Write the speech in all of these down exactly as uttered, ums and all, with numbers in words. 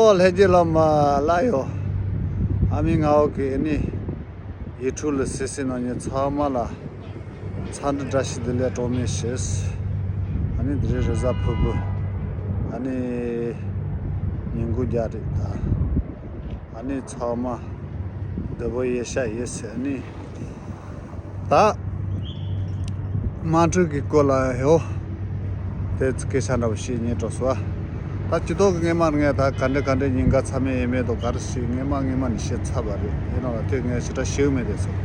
ཨོ་ལྷན་རྒྱས་ལ་མ་ལ་ཡོ། ཨ་མི་ང་འོ་གི་ཨ་ནི་ཡི་ཁྲུ་ལ་སི་སི་ནང་ཉེ་ཚང་མ་ལ་འཚམས་འདྲི་བཀྲ་ཤིས་བདེ་ལེགས་གྲངས་མེད་ཞུ། ཨ་ནི་དེ་རིང་རེས་གཟའ་ཕུར་བུ། ཨ་ནི་ཉིན་གུང་རྒྱ་རེད་ད། ཨ་ནི་ཚང་མ་བདེ་པོ་ཡེ་ཤ་ཡེ་ཟེར་ཨ་ནི། ད་དམངས་ཁྲོད་ཀྱི་སྐོར་ལ་ཡོ། དེ་སྐད་ཆ་འདྲ་པོ་བཤད་སྙིང་འདོད་སོང་། ད་སྤྱི་ཚོགས་ཀྱི་སྔས་མ་ངས་ད་ག་འདྲ་ག་འདྲ་ཉེན་ཁ་ཚ་མེད་ཡས་མེད་དོ་ག་རེ་ཞིག་སྔས་མ་སྔས་མ་ནས་བཤད་ཚར་བ་རེད། ཡིན་ནའང་དེ་ངས་ཞེ་དྲག་ཞིག་མེད་དེ་སོང་།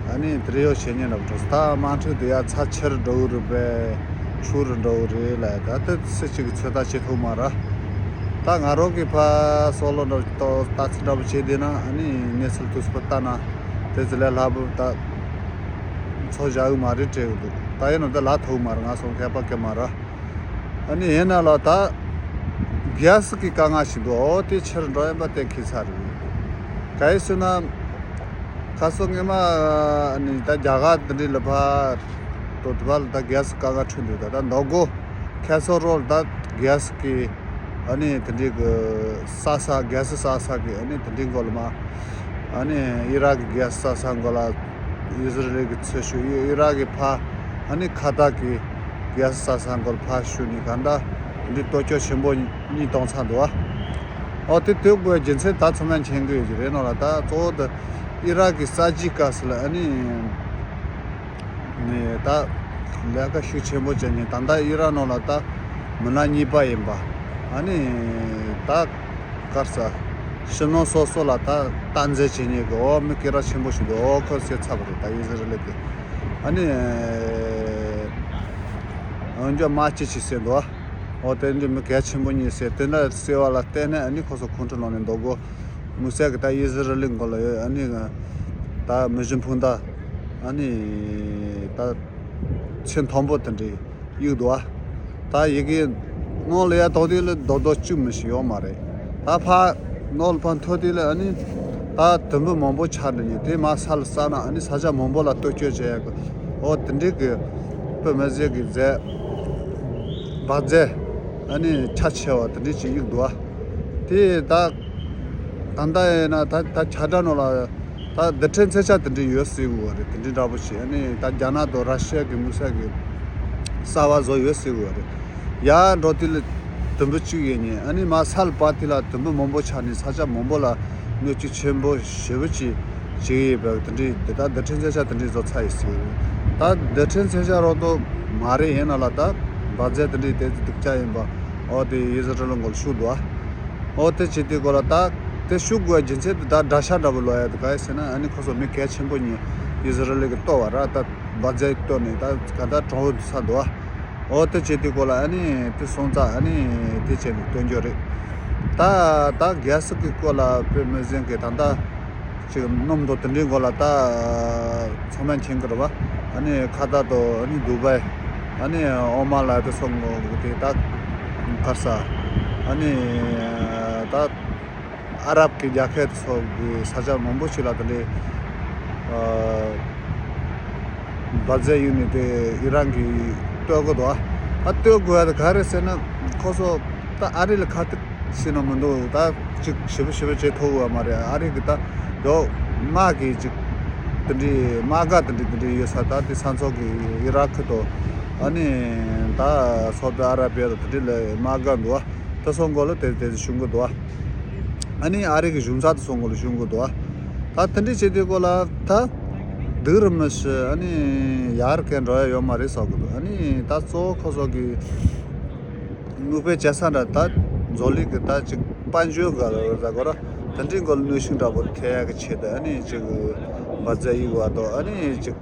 ཨ་ནི་དེ་རིང་ཡོ་བཤད་སྙིང་འདོད་པ་འདྲ་སོང་། ད་དམངས་ཁྲོད་དེ་ཡ་ཚ་ཆེར་འགྲོ་གི་རེད་པས། ཆུ་རུ་འགྲོ་གི་རེད་ལ་ད་ལྟ་སུ་གཅིག་གི་ཚོད་ལྟ་བྱེད་ཐུབ་མ་ར། ད་ང་རང་གི་ཕ་སོག་ལོ་འདྲ་ཏོ་ལྟ་ཚུལ་འདྲ་པོ་བྱེད་བསྡད་ན་ཨ་ནི་གནས་ཚུལ་དུས་སུ་ལྟ་ན་དེ་ཚོ་ལས་སླ་པོ་ད་འཚོ་བཞག་གི་མ་རེད་སྤྲད་གི་འདུག་ད་ཡིན་ནོ་ད་ལ་ཐུབ་མ་ར་ང་སོང་མཁས་པ་སྐད་མ་ར། ཨ་ནི་ཡིན་ན་ལ་ད་གེ་སི་གི་དཀའ་ངལ་ཞིག་འདུག་ཨོ་དེ་ཕྱིར་འགྲོ་ཡིན་པ་གཏན་འཁེལ་ཚར་རེད། ག་ཡིན་ཟེར་ན། ཁ་སང་སྔས་མ་ནི་ད་རྒྱ་གར་འདི་འདྲའི་ལ་ཕ་དོ་དུ་བ་ལ་ད་གེ་སི་དཀའ་ངལ་འཕྲད་འདུག་ད་ད་ནོ་གོ་ཁེ་སོ་རོལ་ད་གེ་སི་གི་ཨ་ནི་དེ་འདྲའི་གི་ས་ས་གེ་སི་ས་ས་གི་ཨ་ནི་དེ་འདྲའི་མགོ་ལ་མ་ཨ་ནི་ཨི་རག་གི་གེ་སི་ས་ས་མགོ་ལ་ཨི་ཟི་རེལ་གི་ཚོས་ཤུ་ཨི་རག་གི་ཕ་ཨ་ནི་ཁ་ཏ་གི་གེ་སི་ས་ས་མགོ་ལ་ཕ་ཤུ་ནི་ག་འདྲ་འདི་ལྟོ་སྐྱོ་ཆེན་པོ་གཉིས་གཏོང་ཚར་འདུག་ཨ། ཨོ་དེ་དུས་དགོས་རྒྱུ་མཚན་ད་ཚང་མས་མཁྱེན་གི་ཡོད་ཀྱི་རེད་ནོ་ལ་ད་གཙོ་བོ་དེ་ཨི་རག་གི་ས་ཇི་ཀ་སི་ལ་ཨ་ནི་ནས་ད་ལས་ཀ་ཤུགས་ཆེན་པོ་བྱེད་ཉེན་ད་ལྟ་ཨི་རག་ནང་ལ་ད་མི་ལ་གཉིས་པ་ཡིན་པ་ཨ་ནི་ད་གར་ས་ཕྱི་ནང་སོ་སོ་ལ་ད་སྟངས་འཛིན་བྱེད་ཉེན་གི་ཨོ་མི་སྐད་གྲགས་ཆེན་པོ་ཞིག་འདུག་ཨོ་ཁོ་ཟེར་ཚར་བ་རེད་ད་ཨི་ཟི་རེལ་གི་ཨ་ནི་འོན་ཀྱང་མ་ཅི་ཞིག་ཟེར་འདུག་ཨོ་དེ་འདྲའི་མི་གལ་ཆེན་པོ་གཉིས་ཟེར་དེ་འདྲ་ཟེར་བ་ལ་བརྟེན་ནས་ཨ་ནི་ཁོ་ཚོ་ཁོང་ཁྲོ་ལངས་ནས་འདུག་གོ་མི་ཟེར་གི་ད་ཨི་ཟི་རེལ་གི་མགོ་ལ་ཡོད་ཨ་ནི་ད་མི་བཞིན་ཕུང་ད་ཨ་ནི་ད་ཚེ་མཐོན་པོ་དེ་འདྲའི་གཡུག་འདུག་ཨ། ད་ཡི་གེ་ནང་ལ་ཡ་དོག་དེ་ལ་རྡོག་རྡོག་གཅིག་མི་ཞིག་ཡོད་མ་རེད། ད་ཕ་ནོར་ཕ་མཐོ་དེ་ལ་ཨ་ནི་ད་དུམ་བུ་མང་པོ་ཆགས་འདུག་ནི་དེ་མ་ས་ལ་ས་ན་ཨ་ནི་ས་ཆ་མང་པོ་ལ་གཏོར་སྐྱོན་བྱེད་ཡག་གི་ཨོ་དེ་འདྲའི་གི་དཔེ་མི་སྲིད་གི་རྫས་འབག་རྫས་ཨ་ནི་ཆ་ཆེ་བ་དེ་འདྲའི་ཅིག་གཡུག་འདུག་ཨ། དེ་ད་ད་ལྟ་ཡིན་ན་ད་ད་ཁྱ་དགྲ་ནོར་ལ་ད་རྡུལ་ཕྲན་མཚོན་ཆ་དེ་འདྲའི་ཡོད་སྲིད་དགོས་རེད། དེ་འདྲའི་འདྲ་པོ་ཞིག་ཨ་ནི་ད་རྒྱ་ནག་དང་ར་ཤི་ཡ་གི་དམིགས་བསལ་གི་གསར་བ་བཟོ་ཡོད་སྲིད་དགོས་རེད། ཡར་འགྲོ་དུས་ལ་དུམ་བུ་གཅིག་ཡིན་ཉིན་ཨ་ནི་མར་ས་ལ་སྤར་དུས་ལ་དུམ་བུ་མང་པོ་ཆགས་ནས་ས་ཆ་མང་པོ་ལ་གནོད་སྐྱོན་ཆེན་པོ་ཞེ་པོ་ཅིག་བྱེད་ཀྱི་ཡོད་པའི་དེ་འདྲའི་དེ་དག་རྡུལ་ཕྲན་མཚོན་ཆ་དེ་འདྲའི་བཟོ་ཚར་ཡོད་སྲིད། ད་རྡུལ་ཕྲན་མཚོན་ཆ་རོགས་ཏོ་མ་རེད་ཡིན་ན་ལ་ད་འབག་རྫས་དེ་འདྲའི་དེ་སྡུག་ཅག་ཡིན་པ་ཨོ་དེ་ཡི་ཟི་རེལ་མགོ་ལ་ཤུགས་འདུག་ཨ། ཨོ་དེ་བྱེད་དུས་སྐོར་ལ་ད་དེ་ཤུགས་དགོས་རྒྱུ་མཚན་དེ་ད་དགྲ་ཤ་འདྲ་པོ་ལོག་ཡ་དེ་ག་ཡི་ཟེར་ན་ཨ་ནི་ཁོ་ཚོ་མི་གལ་ཆེན་པོ་གཉིས་ཡི་ཟི་རེལ་གི་གཏོར་བ་ར་ད་འབག་རྫས་གཏོར་ནས་ད་ག་ད་གྲོང་བོ་འདུག་ས་འདུག་ཨ། ཨོ་དེ་བྱེད་དུས་སྐོར་ལ་ཨ་ནི་དེ་སོང་ཙང་ཨ་ནི་དེ་བྱས་ནས་སྟོན་རྒྱུ་རེད། ད་ད་གེ་སི་གི་སྐོར་ལ་དཔེ་མི་སྲིད་གི་ད་ད་ཅིག་སྣུམ་དང་དེ་འདྲའི་སྐོར་ལ་ད་ཚང་མས་མཁྱེན་གི་རེད་བ། ཨ་ནི་ཁ་ཏ་དང་ཨ་ནི་དུ་བའི་ཨ་ནི་ཨོ་མ་ལ་དེ་སོང་ངོ་དེ་ད་གར་ས་ཨ་ནི་ད་ཨ་རབ་ཀྱི་རྒྱལ་ཁབ་སོགས་ཀྱི་ས་ཆ་མང་པོ་ཞིག་ལ་དེ་འདྲའི་འབར་རྫས་གཡུགས་ནས་དེ་ཨི་རན་གྱིས་གཏོར་གི་འདུག་ཨ་གཏོར་དགོས་ཡ་དེ་ག་རེ་ཟེར་ན་ཁོ་ཚོ་ད་ཨ་རི་ལ་ཁ་གཏད་ཟེར་ན་མི་འདུག་ད་ཅིག་ཞེ་པོ་ཞེ་པོ་བྱེད་ཐུབ་ཡོད་མ་རེད། ཨ་རི་གི་ད་ཡོ་དམག་གི་ཅིག་དེ་འདྲའི་དམག་སྒར་དེ་འདྲའི་དེ་འདྲའི་ཡོད་ས་ད་དེ་ས་མཚམས་ཀྱི་ཨི་རག་དང་ཨ་ནི་ད་སོ་ཏི་ཨ་ར་བི་ཡ་དང་དེ་འདྲའི་ལ་དམག་སྒར་འདུག་ད་སོང་གོ་ལ་དེ་དེ་ཞུ་གི་འདུག་ཨ་ནི་ཨ་རི་གི་གཞུང་ཚབ་དེ་སོང་གོ་ལ་ཞུ་གི་འདུག་ད་དེ་འདྲའི་བྱེད་དུས་གོ་ལ་ད་སྡུག་རུ་མི་ཤི་ཨ་ནི་ཡར་གན་འགྲོ་ཡ་ཡོད་མ་རེད་ཟེར་གི་འདུག་ཨ་ནི་ད་གཙོ་བོ་ཁོ་ཚོ་གི་དམིགས་དཔེ་བྱེད་ས་འདྲ་ད་འཛོ་ལི་གི་ད་ཅིག་དཔལ་འབྱོར་ག་ལ་ཟ་གོ་ར་དེ་འདྲའི་མགོ་ལ་གནོན་ཤུགས་འདྲ་པོ་ཐེབས་ཡག་གི་ཆེད་དུ་ཨ་ནི་ཅིག་འབར་རྫས་གཡུག་པ་དང་ཨ་ནི་ཅིག་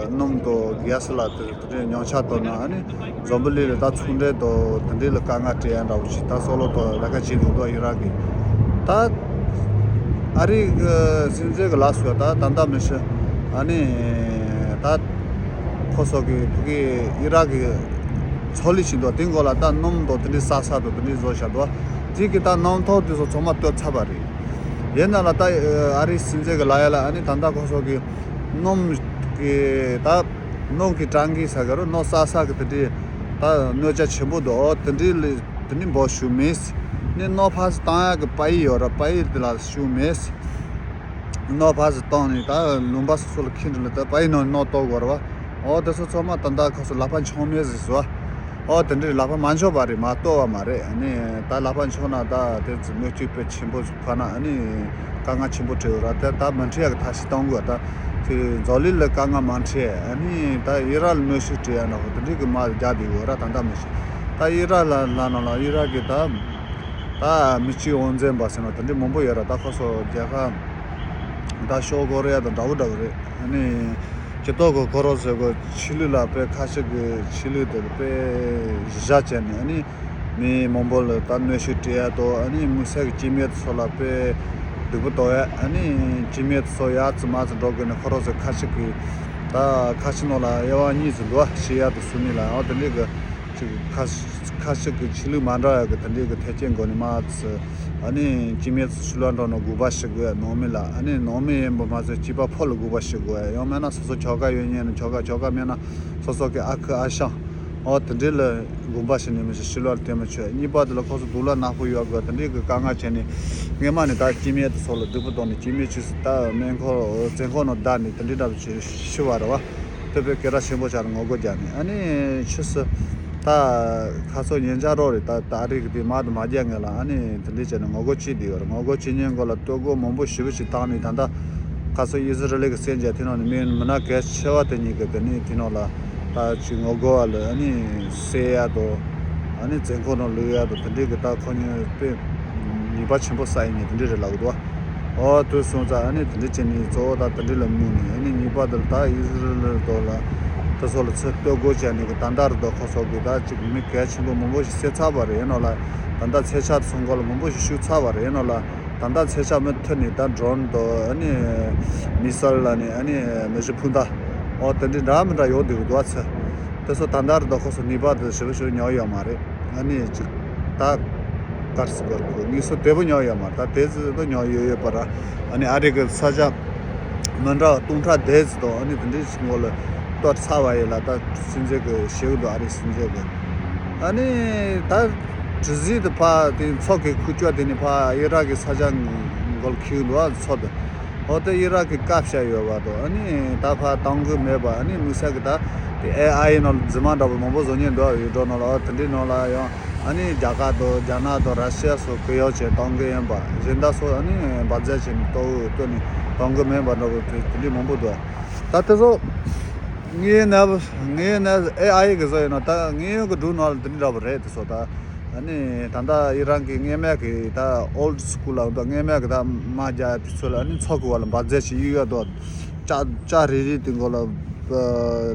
སྣུམ་དང་གེ་སི་ལ་དེ་དེ་འདྲའི་ཉམས་ཆག་གཏོང་ན་ཨ་ནི་འཛམ་བུ་གླིང་ལ་ད་ཚོང་འབྲེལ་དང་དེ་འདྲའི་ལ་དཀའ་ངལ་སྤྲད་ཡག་འདྲ་པོ་ཞིག་ད་སོག་ལོ་དང་ལས་ཀ་བྱེད་དུས་འདུག་ཨི་རག་གི་ད་ཨ་རི་གི་སྲིད་འཛིན་གི་ལགས་སུ་ད་ད་ལྟ་མི་ཤི་ཨ་ནི་ད་ཁོ་ཚོ་གི་ཕ་གི་ཨི་རག་གི་མཚོ་ལས་ཤིག་འདུག་དེ་མགོ་ལ་ད་སྣུམ་དང་དེ་འདྲའི་ས་ས་དང་དེ་འདྲའི་བཟོ་བཞག་འདུག་དེ་གི་ད་སྣུམ་ཐོག་དེ་ཚོ་ཚང་མ་གཏོར་ཚར་བ་རེད། ཡིན་ན་ལ་ད་ཨ་རིའི་སྲིད་འཛིན་གི་ལ་ཡ་ལ་ཨ་ནི་ད་ལྟ་ཁོ་ཚོ་གི་སྣུམ་གི་ད་སྣུམ་གི་ཀྲང་གི་ས་ག་རུ་སྣུམ་ས་ས་གི་དེ་འདྲའི་ད་གནོད་འཚེ་ཆེན་པོ་འདུག་དེ་འདྲའི་ལ་དེ་ནི་འབོ་ཞུ་མིན། ནི་རྣོ་ཕར་ཚུར་བཏང་ཡག་གི་པ་ཡི་ཡོད་ར། པ་ཡི་དེ་ལ་ཤུགས་མེད། རྣོ་ཕར་ཚུར་བཏང་ནས་ད་ལུང་པ་སོ་སོ་ལ་འཁྱེར་འགྲོ་ལ། ད་པ་ཡི་ནང་རྣོ་གཏོར་དགོས་ར་བ། འོ་དེ་ཚོ་ཚང་མ་ད་ལྟ་ཁོ་ཚོ་ལག་པ་འཆང་མེད་ཟེར་སོ། འོ་དེ་འདྲའི་ལག་པ་མ་འཆང་བ་རེད། མ་གཏོར་བ་མ་རེད། ཨ་ནི་ད་ལག་པ་འཆང་ན་ད་དེ་ཚོ་གནོད་སྐྱོན་དཔེ་ཆེན་པོ་ཕར་ན་ཨ་ནི་དཀའ་ངལ་ཆེན་པོ་འཕྲད་ཡོད་ར། དེ་ད་མི་འཕྲད་ཡག་གི་ཐབས་ཤེས་གཏོང་དགོས། ད་དེ་འཛམ་གླིང་ལ་དཀའ་ངལ་མ་འཕྲད། ཨ་ནི་ད་ཨི་རག་ལ་གནོན་ཤུགས་སྤྲད་ཡག་ན་འོ་དེ་འདྲའི་གི་མ་རྒྱག་བསྡད་ཡོད་ར། ད་ད་མི་ཤེས། ད་ཨི་རག་ལ་ལ་ནང་ལ་ཨི་རག་གི་ད་ད་མི་གཅིག་དབང་འཛིན་པ་ཟེར་ན་དེ་འདྲའི་མང་པོ་ཡོད་ར། ད་ཁོ་ཚོ་རྒྱལ་ཁབ་ད་ཤོག་ཀོ་རི་ཡ་དང་འདྲ་བོ་འདྲ་བོ་རེད། ཨ་ནི་སྤྱི་ཚོགས་གི་ཁོ་རང་ཚོའི་གི་ཆོས་ལུགས་ལ་དཔེ་ཁ་ཤས་ཀྱི་ཆོས་ལུགས་དེ་དཔེ་གཞི་བཞག་བྱས་ནས། ཨ་ནི་མི་མང་པོ་ལ་ད་གནོན་ཤུགས་སྤྲད་ཡ་དང་། ཨ་ནི་དམིགས་བསལ་གྱི་སྐྱེ་དམན་ཚོ་ལ་དཔེ་སྡུག་པོ་གཏོང་ཡ། ཨ་ནི་སྐྱེ་དམན་ཚོ་ཡར་ཙམ་མར་ཙམ་འགྲོ་དགོས་ནས། ཁོ་རང་ཚོ་ཁ་ཤས་ཀྱི་ད་ཁ་ཆེ་ནང་ལ་དབྱེ་བ་གཉིས་སུ་འདུག་བ། ཤེས་ཡ་དང་སུ་མི་ལ། འོ་དེ་འདྲའི་གི་ཅིག་ཁ་ཁ་ཤས་ཀྱི་ཆོས་ལུགས་མ་འདྲ་བ་གི་དེ་འདྲའི་གི་ཐེ་ཚོམ་སྒོ་ནས་མར་ཙམ། ཨ་ནི་སྐྱེ་དམན་ཚོ་ཆོས་ལུགས་འགྲོ་ན་དགོངས་པ་ཞུ་དགོས། ནང་མི་ལ། ཨ་ནི་ནང་མི་ཡིན་པ་མ་ཚད་སྐྱེས་པ་ཕོ་ལ་དགོངས་པ་ཞུ་དགོས། ཡང་མིན་ན་སོ་སོ་ཁྱོ་ག་ཡོད་མཁན་ན་ཁྱོ་ག། ཁྱོ་ག་མེད་ན་སོ་སོ་གི་ཨ་ཁུ་ཨ་ཞང་། འོ་དེ་འདྲའི་ལ་དགོངས་པ་ཞུ་ནས་མི་ཞིག་ཆོས་ལུགས་ལ་བརྟེན་མི་ཆོག་གཉིས་པ་དེ་ལ་ཁོ་ཚོ་སྡུག་ལ་ནག་པོ་ཡོད་དགོས། དེ་འདྲའི་གི་དཀའ་ངལ་བྱས་ནས་སྔས་མ་ནས་ད་སྐྱེ་དམན་དེ་ཚོ་ལ་སྡུག་པོ་གཏོང་ནས། སྐྱེ་དམན་ཆུ་ཚོད་ད་སྨན་ཁང་བཙོན་ཁང་ནང་བསྡད་ནས་དེ་འདྲའི་འདྲ་བོ་བྱས་ཤི་བ་རེད་བ། དེ་དཔེ་སྐད་གྲགས་ཆེན་པོ་ཆགས་ནས་ངོ་རྒོལ་རྒྱག་ནས། ཨ་ནི་ཆུ་ཚོད་ད་ཁ་སང་ཉིན་ཞག་རོགས་རེད། ད་ད་རེས་ཀྱི་དེ་མར་དུ་མ་རྒྱག་སྔོན་ལ་ཨ་ནི་དེ་འདྲའི་བྱས་ནས་ངོ་རྒོལ་བྱེད་བསྡད་ཡོད་རེད། ངོ་རྒོལ་བྱེད་མཁན་སྒང་ལ་གཏོར་རྒོལ་མང་པོ་ཞེ་པོ་ཞིག་བཏང་ནས། ད་ལྟ་ཁ་སང་ཨི་ཟི་རལ་གྱི་གསན་རྒྱ་དེ་ནང་ནས་མི་མི་སྣ་གལ་ཆེ་བ་དེ་གཉིས་ཀྱིས་དེ་ནས་དེ་ནང་ལ་ད་ཅིག་ངོ་རྒོལ་བ་ལ་ཨ་ནི་བསད་ཡ་དང་། ཨ་ནི་བཙོན་ཁང་ནང་བླུག་ཡ་དང་། དེ་འདྲའི་གི་ད་ཁོ་གཉིས་དཔེ་ཉེས་པ་ཆེན་པོ་བསགས་ཡིན་ནི་དེ་འདྲའི་རེད་ལབ་གི་འདུག་བ། ཨོ་དུས་སོང་ཙང་ཨ་ནི་དེ་འདྲ་བྱས་ནས་གཙོ་བོ་ད་དེ་འདྲ་ལ་དམིགས་ནས། ཨ་ནི་གཉིས་པ་དེར་ད་ཨི་ཟི་རལ་ལ་དོ་ལ་དེ་ཚོ་ལ་ཚུར་གཏོར་རྒོལ་བྱས་ནས་གི། ད་ལྟ་རུ་དོ་ཁོ་ཚོ་གི་ད་ཅིག་མི་གལ་ཆེན་པོ་མང་པོ་ཞིག་བསད་ཚར་བ་རེད། ཡིན་ནོ་ལ་ད་ལྟ་ཚེ་ཆག་སོང་གོ་ལ་མང་པོ་ཞིག་ཤུགས་ཚར་བ་རེད། ཡིན་ནོ་ལ་ད་ལྟ་ཚེ་ཆག་མུ་མཐུད་ནས་ད་ཌོ་རོན་དོ། ཨ་ནི་མི་སལ་ལ་ནི། ཨ་ནི་མེ་ཤིང་འཕུར་མདའ། ཨོ་དེ་འདྲ་འདྲ་མི་འདྲ་ཡོང་བསྡད་གི་འདུག་བ། ཚེ་དེ་ཚོ་ད་ལྟ་རུ་དོ་ཁོ་ཚོ་ནུས་པ་དེ་ཞེ་པོ་ཞེ་པོ་ཉོ་ཡོད་མ་རེད། ཨ་ནི་ཅིག་ད་གར་སི་གར་ཁུ་ངེས་སོ་དེ་བོ་ཉོ་ཡོད་མ་རེད། ད་དེ་ཚོ་དོ་ཉོ་ཡོད་ཡོད་པ་ར། ཨ་ནི་ཨ་རི་གི་ས་ཆ་མི་འདྲ་བ་སྟོང་ཕྲག་དེ་ཚོ་དོ། ཨ་ནི་དེ་འདྲའི་ཞིག་ངོ་ལ་གཏོར་ཚར་བ་ཡིན་ལ། ད་སྲིད་འཛིན་གི་ཞེ་གི་འདུག་ཨ་རི་སྲིད་འཛིན་གི། ཨ་ནི་ད་གྲུ་གཟིངས་དེ་ཕ་དེ་མཚོ་གི་ཁུག་ཀྱོག་དེ་ནི་ཕ་ཨི་རག་གི་ས་ཆ་མགོ་ལ་འཁེལ་འདུག་ཨ་མཚོ་དེ། ཨོ་དེ་ཨི་རག་གི་བཀའ་བཤད་ཡོད་པ་དང་། ཨ་ནི་ད་ཕ་གཏོང་གི་མེད་པ། ཨ་ནི་དམིགས་བསལ་གི་ད་དེ་ཨེ་ཨའི་ནང་ལ་རྫུན་མ་འདྲ་པོ་མང་པོ་བཟོ་མཁན་འདུག་ཡུལ་གྲོགས་ནང་ལ། ཨོ་དེ་འདྲའི་ནང་ལ་ཡང་ཨ་ནི་རྒྱ་གར་དང་རྒྱ་ནག་དང་ར་ཤི་ཡ་སོགས་གུ་ཡངས་བྱས་གཏོང་གི་ཡིན་པ། གཞན་དག་སོགས་ཨ་ནི་འབར་རྫས་བྱས་ནས་གཏོར་གཏོར་ནས་གཏོང་གི་མེད་པ་འདྲ་པོ་དེ་དེ་འདྲའི་མང་པོ་འདུག་ད་དེ་ཚོ་ངའི་ནས་ངའི་ནས་ཨེ་ཨའི་གི་བཟོ་ཡིན་ན། ད་ངའི་གི་འབྲུ་ནང་ལ་དེ་འདྲ་འདྲ་པོ་རེད། དེ་ཚོ་ད། ཨ་ནི་ད་ལྟ་ཨི་རན་གྱི་སྔས་མ་གི་ད་ཨོལ་ཌི་སི་ཀུལ་ལ་འདུག་སྔས་མ་གི་ད་དམག་རྒྱག་དུས་ཚོད་ལ་ཨ་ནི་མཚོ་གི་བར་ལ་འབར་རྫས་ཤིག་གཡུག་ཡ་འདུག་ལྕགས་ལྕགས་རིལ་རིལ་དེ་མགོ་ལ། ཨ་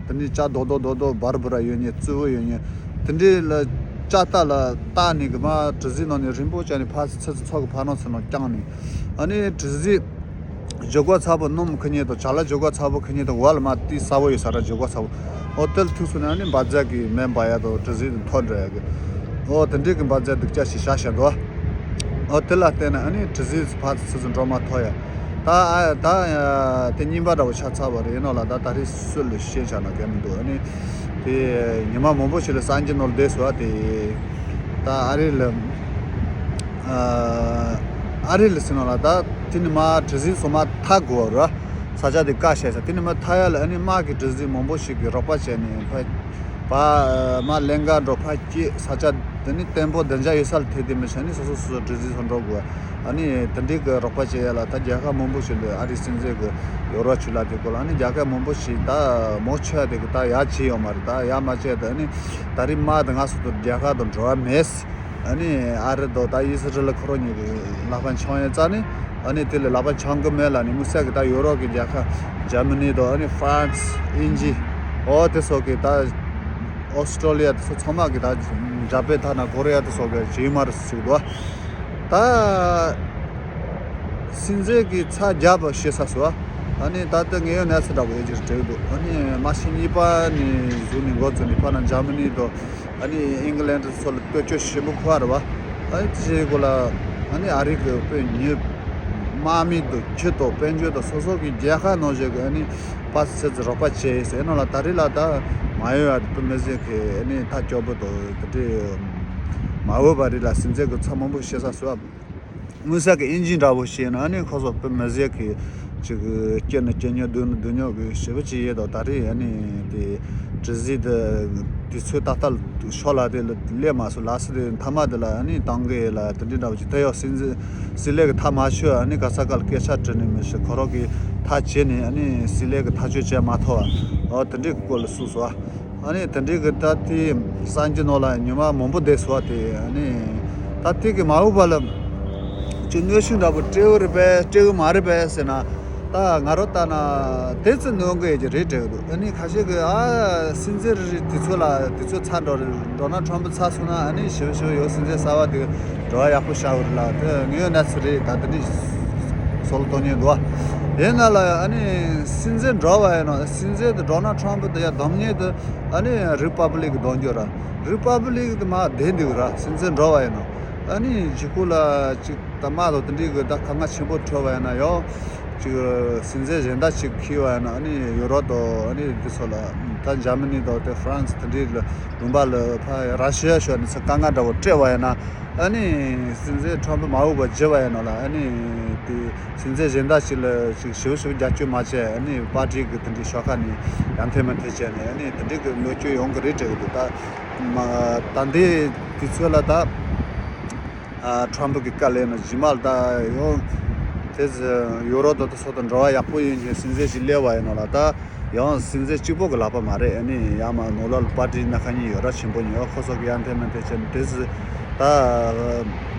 དེ་ནི་ལྕགས་རྡོག་རྡོག་རྡོག་རྡོག་འབར་འབུར་ར་ཡོད་མཁན། རྩུབ་པོ་ཡོད་མཁན། དེ་འདྲའི་ལ་ལྕགས་རྟ་ལ་བཏགས་ནས་གི་མར་གྲུ་གཟིངས་ནང་ནས་རིང་པོ་བྱས་ནས་ཕར་ཚུར་ཚུར་མཚོ་གི་ཕར་ནང་ཚུར་ནང་བརྐྱངས་ནས། ཨ་ནི་གྲུ་གཟིངས་བཞུ་སྒོ་ཚ་པོ་སྣུམ་འཁོར་མཁན་དང་། ཅ་ལག་བཞུ་སྒོ་ཚ་པོ་འཁོར་མཁན་དང་། འོག་ལ་མར་དེའི་ས་བོན་ཡོད་ས་ར་བཞུ་སྒོ་ཚ་པོ། ཨོ་དེ་ལ་ཐུག་སོང་ན་ཨ་ནི་འབར་རྫས་ཀྱི་མེ་འབར་ཡ་དང་གྲུ་གཟིངས་དེ་འཐོར་འགྲོ་ཡ་གི། ཨོ་དེ་འདྲའི་གི་འབར་རྫས་སྡུག་ཅག་ཞིག་བཞག་བཞག་འདུག་ཨོ་དེ་ལ་བརྟེན་ནས་ཨ་ནི་གྲུ་གཟིངས་ཕར་ཚུར་ཚུར་འགྲོ་མ་ཐུབ་ཡ། ད་ཨ་ད་ཡ་དེ་གཉིས་པ་འདྲ་པོ་ཆགས་ཚར་བ་རེད། ཡིན་ནོ་ལ་ད་ད་རེས་སུ་ལ་ཤེས་བྱ་ན་གལ་མི་འདུག་ཨ་ནི་དེ་ཉི་མ་མང་པོ་ཞིག་ལ་གསར་འགྱུར་ནང་ལ་བསྡད་སོང་བ་དེ། ད་ཨ་རི་ལ་ཨ་ཨ་རི་ལ་ཟེར་ན་ལ་ད་དེ་ནི་མར་གྲུ་གཟིངས་སོ་མ་ཐག་དགོས་ར། ས་ཆ་དེ་བཀའ་བཤད་ས། དེ་ནི་མར་ཐག་ཡ་ལ་ཨ་ནི་དམག་གི་གྲུ་གཟིངས་མང་པོ་ཞིག་གིས་རོགས་པ་བྱས་ནས་ཕ་ཕ་མར་ལེན་ག་འགྲོ་ཕ་སྐྱེས། ས་ཆ་དེ་ནི་བརྟན་པོ་བདེ་འཇགས་ཡོད་ས་ལ་ཐེ་དེ་མི་བྱ་ནི་སོ་སོ་སོ་སོ་གྲུ་གཟིངས་སོ་འགྲོ་དགོས། ཨ་ནི་དེ་འདྲའི་གི་རོགས་པ་བྱེད་ཡ་ལ་ད་རྒྱལ་ཁབ་མང་པོ་ཞིག་ལ་ཨ་རི་སྲིད་འཛིན་གི་ཡོ་རོབ་ཆུ་ལ་དེ་སྐོར་ལ་ཨ་ནི་རྒྱལ་ཁབ་མང་པོ་ཞིག་ད་མོ་ཆོད་ཡ་དེ་གི་ད་ཡ་བྱས་ཡོད་མ་རེད། ད་ཡ་མ་བྱས་ད་ཨ་ནི་ད་རེས་དམག་དེ་སྔ་སོ་དུ་རྒྱལ་ཁབ་དང་འབྲེལ་བ་མེད། ཨ་ནི་ཨ་རི་དང་ད་ཨི་སི་རལ་ཁོ་རང་གཉིས་ཀྱི་ལག་པ་འཆང་ཡས་རྩ་ནས། ཨ་ནི་དེ་ལས་ལག་པ་འཆང་གི་མེད་ལ་ནི་དམིགས་བསལ་གྱི་ད་ཡོ་རོབ་ཀྱི་རྒྱལ་ཁབ་འཇར་མ་ནི་དང་ཨ་ནི་ཧྥ་རན་སི་དབྱིན་ཇི་ཨོ་དེ་སོགས་ཀྱི་ད་ཨོ་སི་ཀྲོ་ལི་ཡ་དེ་ཚོ་ཚང་མ་གི་ད་འཇར་པན་ཐ་ན་ཀོ་རི་ཡ་དེ་སོགས་ཀྱི་བྱེད་མ་རེད་ཟེར་གི་འདུག་ད་སྲིད་འཛིན་གྱི་ཚ་རྒྱབ་པ་ཤེས་ས་སོ། ཨ་ནི་ད་ལྟ་ངས་ཡོད་གནས་ཚུལ་འདྲ་པོ་ཡོད་ཀྱི་རེད་འདུག་ཨ་ནི་མ་ཤི་གཉིས་པ་ནས་བཟུང་ནས་འགོ་བཙུགས་ནས་ཕར་ན་འཇར་མ་ནི་དང་། ཨ་ནི་ཨིང་ལན་ཚོ་ལ་གཏོར་སྐྱོན་ཞེ་པོ་ཕོག་རེད་བ། ཨ་ནི་དེ་བྱེད་དགོས་ལ། ཨ་ནི་ཨ་རི་གི་དཔོན་ཉི་དམག་མི་དང་ཁྱི་དང་དཔལ་འབྱོར་དང་སོ་སོ་གི་རྒྱལ་ཁ་ནང་བཞིན་གི་ཨ་ནི་ཕར་ཚུར་ཚུར་རོགས་པ་བྱས་ཟེར་ནོ་ལ། ད་རེས་ལ་ད་མ་ཡོང་ཡ་དེ་དཔེ་མི་སྲིད་གི་ཨ་ནི་ཐག་སྐྱོ་པོ་དང་དེ་འདྲའི་ མ་འོས་པ་རེད་ལ། སྲིད་འཛིན་གྱི་ཚབ་མང་པོ་བྱེད་ས་བཟོ་བ། དངུལ་ས་གི་ཨིན་ཇི་འདྲ་བོ་བྱས་ན་ཨ་ནི་ཁོ་ཚོ་དཔེ་མི་ཟད་གི་ཅིག་སྐྱེ་ན་སྐྱེ་ཉོག་སྡུག་ན་སྡུག་ཉོག་གི་ཞེ་པོ་ཅིག་ཡོད་དོ། ད་རེས་ཨ་ནི་དེ་གྲུ་གཟིངས་དེ་དུས་ཚོད་ཏག་ཏག་ཤོག་ལ་དེ་སླེབས་མ་སོང་། ལ་སི་དེ་མཐའ་མ་དེ་ལ་ཨ་ནི་བཏང་གི་ལ་དེ་འདྲ་འདྲ་བོ་ཅིག་དེ་ཡོད། སྲིད་འཛིན་སྲིད་ལས་གི་ཐག་མ་ཆོད། ཨ་ནི་ག་ས་ག་ལ་སྐད་ཆ་དྲི་ནི་མི་ཤེས། ཁོ་རང་གི་ཐག་བཅད་ནས་ཨ་ནི་སྲིད་ལས་གི་ཐག་གཅོད་བྱས་མ་ཐུབ་པ། འོ་དེ་འདྲའི་སྐོར་ལ་གསུངས་སོང་། ཨ་ནི་དེ་འདྲའི་གི་ད་དེ་གསར་འགྱུར་ནང་ལ་ཉི་མ་མང་པོ་བསྡད་སོང་བ་དེ། ཨ་ནི་ད་དེ་གི་མ་འོངས་པ་ལ་ཅིག་གནོན་ཤུགས་འདྲ་པོ་སྤྲད་ཀྱི་རེད་པས་སྤྲད་ཀྱི་མ་རེད་པས་ཟེར་ན། ད་ང་རང་ལྟ་ན་དེ་ཚོ་གནོན་གི་ཡོད་ཀྱི་རེད་དྲན་གི་འདུག། ཨ་ནི་ཁ་ཤས་ཀྱིས་ཨ་སྲིད་འཛིན་རེ་རེ་དུས་ཚོད་ལ་དུས་ཚོད་ཚར་འགྲོ་རེད། ཌོ་ནལ་ཊམ་པ་ཚར་སོང་ན་ཨ་ནི་ཞིབ་ཞིབ་ཡོད། སྲིད་འཛིན་གསར་པ་དེ་འགྲོ་བ་ཡག་པོ་བྱ་འོ་རེད་ལ། དེ་དངོས་ཡོད་གནས་ཚུལ་རེད། ད་དེ་འདྲའི་སྲོག་ལ་གཏོང་མཁན་འདུག་བ། དེ་ན་ལ་ཨ་ནི་སྲིད་འཛིན་འགྲོ་བ་ཡིན་ན། སྲིད་འཛིན་དེ་ཌོ་ནལ་ཊམ་པ་དེ་ཡ་བསྡོམས་མཁན་དེ་ཨ་ནི་རི་པབ་ལིག་གི་གདོང་རྒྱུད་ར། རི་པབ་ལིག་དེ་མར་བསྡད་འདུག་ར། སྲིད་འཛིན་འགྲོ་བ་ཡིན་ན། ཨ་ནི་གཞུག་གུ་ལ་ཅིག་ད་དམག་དང་དེ་འདྲའི་གི་ད་དཀའ་ངལ་ཆེན་པོ་འཕྲད་པ་ཡིན་ན་ཡང་། ཅིག་སྲིད་འཛིན་གཞན་དག་ཅིག་འཁེལ་བ་ཡིན་ན། ཨ་ནི་ཡུ་རོབ་དང་ཨ་ནི་འདི་ཚོ་ལ། ད་འཇར་མ་ནི་དང་དེ་ཧྥ་རན་སི་དེ་འདྲའི་ལ་ལུང་པ་ལ་ཕ་ར་ཤི་ཡ་ཕྱོགས་ནས་ཚུར་དཀའ་ངལ་འདྲ་བོ་སྤྲད་པ་ཡིན་ན། ཨ་ནི་སྲིད་འཛིན་ཊམ་པ་མ་འོས་པ་བརྗེ་བ་ཡིན་ན་ལ། ཨ་ནི་དེ་སྲིད་འཛིན་གཞན་དག་ཅིག་ལ་ཅིག་ཞིབ་ཞིབ་རྒྱབ་སྐྱོར་མ་བྱས། ཨ་ནི་པར་ཊི་གི་དེ་འདྲའི་ཤོག་ཁག་ནས་ཡར་འཐེན་མར་འཐེན་བྱས་ནས། ཨ་ནི་དེ་འདྲའི་གི་གནོད་སྐྱོན་ཡོང་གི་རེད་དྲན་གི་འདུག། ད་མ་ད་ལྟའི་དུས་ཚོད་ལ་ད། ཨ་ཊམ་པ་གི་བཀའ་ལེན་ན་རྗེས་མ་ལ་ད་ཡང་དེ་ཚོ་ཡུ་རོབ་དང་དེ་ཚོ་དང་འབྲེལ་བ་ཡག་པོ་ཡོད་མཁན་སྲིད་འཛིན་ཞིག་སླེབས་པ་ཡིན་ན་ལ། ད་ཡང་སྲིད་འཛིན་གཅིག་པོ་གི་ལག་པ་མ་རེད། ཨ་ནི་ཡར་མར་ནང་ལོགས་ལ་པར་ཊི་སྣ་ཁ་གཉིས་ཡོད་ར། ཆེན་པོ་གཉིས། ཨོ་ཁོ་ཚོ་གི་ཡར་འཐེན་མར་འཐེན་བྱས་ནས་དེ་ཚོ་ད་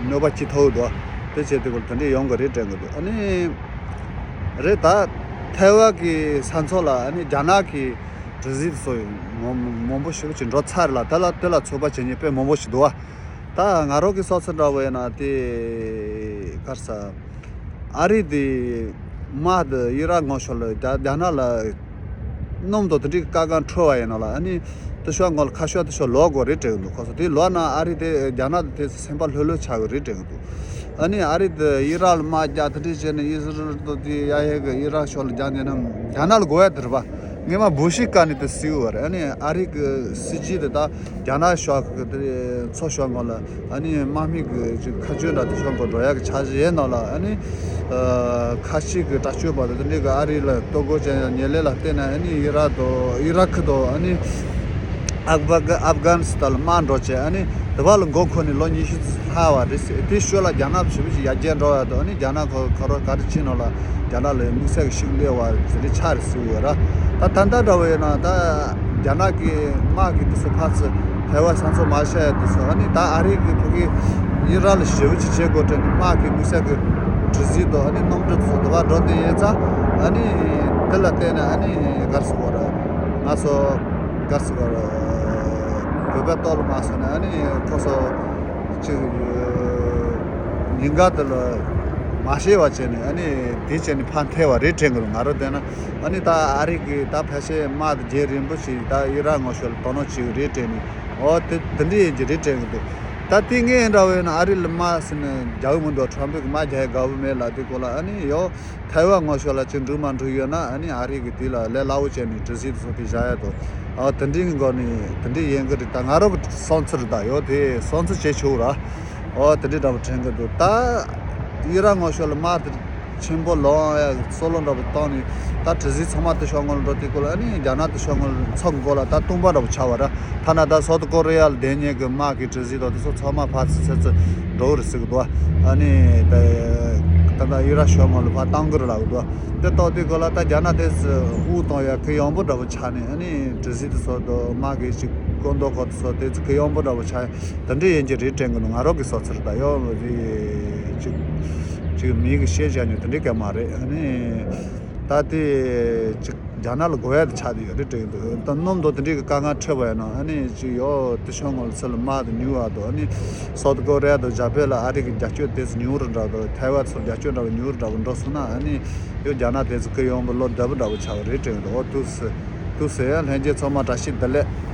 གནོད་པ་སྐྱེལ་ཐུབ་འདུག། དེ་བྱས་དུས་སྐབས་དེ་འདྲས་ཡོང་གི་རེད་དྲན་གི་འདུག། ཨ་ནི་རེད། ད་ཐའེ་ཝན་གི་ས་མཚམས་ལ་ཨ་ནི་རྒྱ་ནག་གི་གྲུ་གཟིངས་སོགས་མང་མང་པོ་ཞེ་པོ་ཅིག་འགྲོ་ཚར་རེད་ལ། དེ་ལ་དེ་ལ་ཚོད་དཔག་བྱེད་མཁན་དཔེ་མང་པོ་ཞིག་འདུག་བ། ད་ང་རང་གི་སོ་སོ་འདྲ་བོ་ཡིན་ན་དེ་ག་རེ་ཟ། ཨ་རི་དེ་དམག་དེ་ཨི་རག་ངོས་ཕྱོགས་ལ་རྒྱ་རྒྱ་ནག་ལ་གནོན་དང་དེ་འདྲའི་དཀའ་ངལ་འཕྲད་པ་ཡིན་ན་ལ། ཨ་ནི་དེ་ཕྱོགས་ངོས་ལ་ཁ་ཕྱོགས་དེ་ཕྱོགས་ལོག་དགོས་རེད་དྲན་གི་འདུག། ཁོ་ཚོ་དེ་ལོག་ན་ཨ་རི་དེ་རྒྱ་ནག་དེ་སེམས་པ་ལྷོད་ལྷོད་ཆགས་གི་རེད་དྲན་གི་འདུག། ཨ་ནི་ཨ་རི་དེ་ཨི་རག་ལ་དམག་རྒྱག་དེ་འདྲའི་བྱས་ནས། ཨི་སི་རལ་དང་དེ་ཡ་ཡ་གི་ཨི་རག་ཕྱོགས་ལ་རྒྱག་ནས་ན་རྒྱ་ནག་ལ་དགོས་ཡ་དེ་རེད་པ། སྔོན་མ་བུ་ཤི་བཀའ་ནས་དེ་གསུངས་པ་རེད། ཨ་ནི་ཨ་རི་གི་སྲིད་ཇུས་དེ་ད་རྒྱ་ནག་ཕྱོགས་གི་དེ་མཚོ་ཕྱོགས་ངོས་ལ་ཨ་ནི་དམག་མི་གི་ཅིག་ཁ་གཅོད་འདྲ་དེ་ཕྱོགས་ངོས་འགྲོ་ཡ་གི་འཆར་གཞི་ཡིན་ནོ་ལ། ཨ་ནི་ཨ་ཁ་ཤས་གི་དྲག་སྤྱོད་པ་དེ་འདྲ་གི་ཨ་རི་ལ་གཏོར་རྒོལ་བྱས་ཡ་ཉེས་ལས་ལ་བརྟེན་ནས། ཨ་ནི་ཨི་རག་དང་ཨི་རག་དང་ཨ་ནི་ཨབ་ག་ཨབ་གྷ་ནི་སི་ཐན་ལ་དམག་འགྲོ་བྱས། ཨ་ནི་དེ་བ་ལ་མགོ་འཁོར་ནས་ལོ་ཉི་ཤུ་ལྷག་པ་རེད་ཟེར། དེ་ཤོད་ལ་རྒྱ་ནག་ཞེ་པོ་ཅིག་ཡར་རྒྱས་འགྲོ་ཡ་དང་། ཨ་ནི་རྒྱ་ནག་ཁོ་ཁོ་རང་ག་རེ་བྱེད་ནོ་ལ། རྒྱ་ནག་ལ་དམིགས་བསལ་གྱི་ཤུགས་སླེབས་པ་དེ་འདྲ་ཆགས་རེད་ཟེར་གི་ཡོད་ར། ད་ད་ལྟ་འདྲ་བོ་ཡིན་ན་ད་རྒྱ་ནག་གི་དམག་གི་དེ་ཚོ་ཕར་ཚུར་ཐའེ་ཝན་ས་མཚམས་མར་བཞག་ཡ་དེ་ཚོ། ཨ་ནི་ད་ཨ་རི་གི་ཕ་གི་ཨི་རག་ལ་ཞེ་པོ་ཅིག་བྱེད་དགོས་དྲན་ནས། དམག་གི་དམིགས་བསལ་གྱི་གྲུ་གཟིངས་དང་ཨ་ནི་གནམ་གྲུ་དེ་ཚོ་དེ་བ་འགྲོ་བསྡད་ཡིན་ཙང་། ཨ་ནི་དེ་ལ་བརྟེན་ནས་ཨ་ནི་ག་རེ་ཟེར་དགོས་ར། ང་ཚོ་ག་རེ་ཟེར་དགོས་ར། བོད་པའི་ལྟོ་ལ་མ་སོང་ནས། ཨ་ནི་ཁོ་ཚོ་ཅིག་ཉེན་ཁ་དེ་ལ་མ་ཤེས་པ་བྱས་ནས། ཨ་ནི་དེ་བྱས་ནས་ཕར་འཐེན་པ་རེད་དྲན་གི་རེད། ང་རང་བལྟས་ན། ཨ་ནི་ད་ཨ་རི་གི་ད་ཕལ་ཆེར་དམག་དེ་རྒྱུན་རིང་པོ་ཞིག་ད་ཨི་རག་ངོས་ཕྱོགས་ལ་དོ་སྣང་བྱེད་གི་རེད་དྲན་ནས། འོ་དེ་དེ་འདྲ་ཡིན་གྱི་རེད་དྲན་གི་འདུག། ད་དེ་ངས་འདྲ་བོ་ཡིན་ན་ཨ་རི་ལ་དམག་ཟེར་ནས་རྒྱག་གི་མི་འདུག། ཊམ་པ་གི་དམག་རྒྱག་ཡ་དགའ་པོ་མེད་ལ། དེ་སྐོར་ལ་ཨ་ནི་ཡོ། ཐའེ་ཝན་ངོས་ཕྱོགས་ལ་ཅིག་འགྲིག་མ་འགྲིག་ཡོད་ན། ཨ་ནི་ཨ་རི་གི་དེ་ལ་ལས་སླ་བོ་བྱས་ནས་གྲུ་གཟིངས་དེ་ཚོ་དེ་བཞག་ཡ་དང་། ཨ་དེ་འདྲའི་སྒོ་ནས་དེ་འདྲའི་ཡིན་གི་རེད། ད་ང་རང་གི་བསམ་ཚུལ་རེད། ད་ཡོད་དེ་བསམ་ཚུལ་བྱེད་ཆོག་ར། ཨོ་དེ་འདྲའི་འདྲ་པོ་དྲན་གི་འདུག། ད་ཨི་རག་ངོས་ཕྱོགས་ལ་དམག་དེ་ཆེན་པོ་ལོང་ཡ་སོ་ལོ་འདྲ་པོ་བཏང་ནས། ད་གྲུ་གཟིངས་ཚང་མ་དེ་ཕྱོགས་ངོས་ལ་འགྲོ། དེ་སྐོར་ལ་ཨ་ནི་རྒྱ་ནག་དེ་ཕྱོགས་ངོས་ལ་མཚོ་མགོ་ལ་ད་སྟོང་པ་འདྲ་པོ་ཆགས་པ་ར། ཐ་ན་ད་སའུ་ཐི་ཀོ་རི་ཡ་ལ་བསྡད་མཁན་གི་དམག་གི་གྲུ་གཟིངས་དང་དེ་ཚོ་ཚང་མ་ཕར་ཚུར་ཚུར་ཚུར་འགྲོ་གི་རེད་ཟེར་གི་འདུག། ཨ་ནི་ད་ད་ད་ཨི་རག་ཕྱོགས་ངོས་ལ་ཕར་བཏང་གི་རེད་ལབ་གི་འདུག། དེ་ལྟ་དུས་སྐབས་ལ་ད་རྒྱ་ནག་དེ་ཚོ་དབུགས་གཏོང་ཡ་གི་ཡོང་འབབ་འདྲ་པོ་ཆགས་ནས། ཨ་ནི་གྲུ་གཟིངས་དེ་ཚོ་དང་དམག་གི་ཅིག་སྐུ་མདོག་ཁོ་དེ་ཚོ་དེ་ཚོ་གི་ཡོང་འབབ་འདྲ་པོ་ཆགས། དེ་འདྲ་ཡིན་གྱི་རེད་དྲན་གི་འདུག། ང་རང་གི་བསམ་ཚུལ་རེད། ད་ཡོད་རེད། ཅིག་ཅིག་མི་གི་བཤད་བྱ་ཉོ་དེ་འདྲའི་སྐད་མ་རེད། ཨ་ནི་ད་དེ་ཅིག་རྒྱ་ནག་ལ་དགོས་ཡ་དེ་ཆགས་བསྡད་ཡོད་རེད་དྲན་གི་འདུག། ད་གནམ་དང་དེ་འདྲའི་གི་དཀའ་ངལ་འཕྲད་པ་ཡིན་ན། ཨ་ནི་ཅིག་ཡོད་དེ་ཕྱོགས་ངོས་ལ་ཚུར་ལ་དམག་དེ་ཉུལ་བ་དང་། ཨ་ནི་སའུ་ཐི་ཀོ་རི་ཡ་དང་ཇ་པན་ལ་ཨ་རི་གི་རྒྱབ་སྐྱོར་དེ་ཚོ་ཉུང་རུ་འགྲོ་དང་། ཐའེ་ཝན་ཚོར་རྒྱབ་སྐྱོར་འདྲ་པོ་ཉུང་རུ་འགྲོ་སོང་ན། ཨ་ནི་ཡོད་རྒྱ་ནག་དེ་ཚོ་གི་ཡོང་འབབ་ལོ་ལྟ་བུ་འདྲ་པོ་ཆགས་པ་རེད་དྲན་གི་འདུག། འོ་ཐུགས་སུ་ཐུགས་སུ་ཡ་ལྷན་རྒྱས་ཚང་མ་བཀྲ་ཤིས་བདེ་ལེགས།